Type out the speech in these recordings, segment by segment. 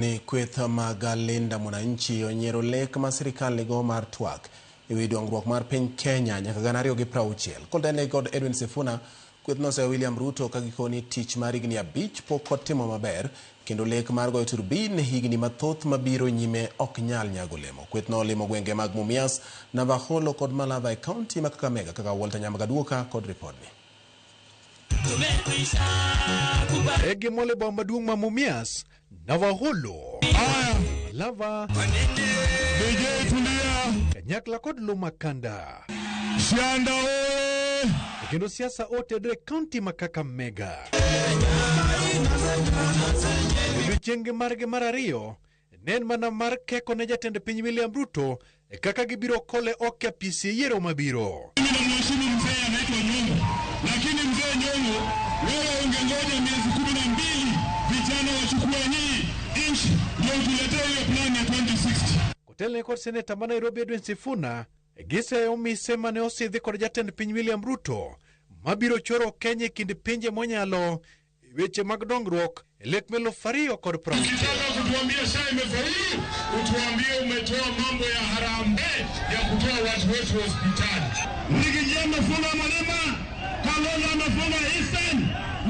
Ni kweth mag Linda Mwananchi onyiero lek ma sirikal nigo mar twak ewi dongruok mar piny Kenya nyaka 2060. Kotenore kod Edwin Sifuna, kweth noseyo William Ruto ka gikoni tich mar higni 5 pok otimo maber kendo lek mar goyo turbin higni mathoth mabiro nyime ok nyal nyago olemo. Kweth nolimo gwenge mag Mumias, Navakholo kod Malava e kaunti ma Kakamega kaka Walter Nyamaga Duoka kod ripodni. E gimole boma maduong' ma Mumias, Navakholo, Malava, DJ tulia, kanyakla kod Lumakanda. Sianda oye! Kendo siasa otedre kaunti ma Kakamega. Odiochieng' margi mar ariyo ne en mana mar keko ne jatend piny William Ruto e kaka gibiro kole ok e apisi e yiero mabiro. Mimi namheshimu mzee anaitwa Nyong'o, lakini mzee Nyong'o, wewe ungengoja miezi 12 vijana wachukue hii nchi ndio utuletee hiyo plan ya 2060. Kotelne kod seneta ma Nairobi Edwin Sifuna, giseyo mise mane osidhi kod jatend piny William Ruto mabiro choro Kenya e kind pinje monyalo e weche mag dongruok e lek 2060. Ukitaka kutuambia SHA imefaulu, utuambie umetoa mambo ya harambee ya kutoa watu wetu hospitali. Riggy G amefunga Mlima, Kalonzo amefunga Eastern,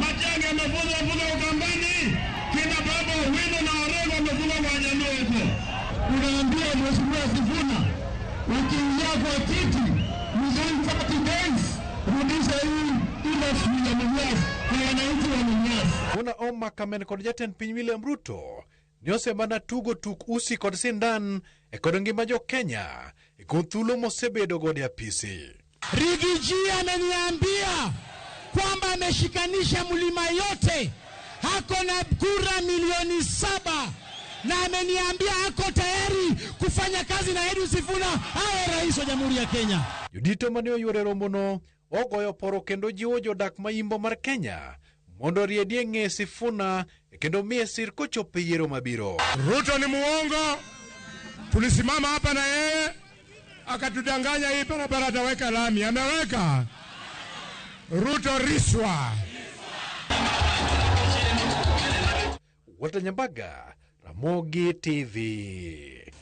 Matiang'i amefunga funga Ukambani, kina Baba Owino na Orengo amefunga Wajaluo huko. Unaambia Mheshimiwa Sifuna, ukiingia kwa kiti within 30 days rudisha hii industry ya Mumias kwa wananchi wa Mumias. Sifuna omakamen kod jatend piny William Ruto ni osemana tugo tuk usi kod sindan e kod ngima jo Kenya e kuom thuolo mosebedo godo e apisi. Riggy G ameniambia kwamba ameshikanisha mlima yote, ako na kura milioni 7 na ameniambia ako tayari kufanya kazi na Edwin Sifuna awe rais wa Jamhuri ya Kenya. Jodito mane oyuoro e romono ogoyo poro kendo jiwo jodak ma yimbo mar Kenya mondo oriedi e ng'e Sifuna kendo miye sir kochopo e yiero mabiro. Ruto ni muongo, tulisimama hapa na yeye akatudanganya hii barabara ataweka lami, ameweka. Ruto riswa. Walter Nyambaga, Ramogi TV.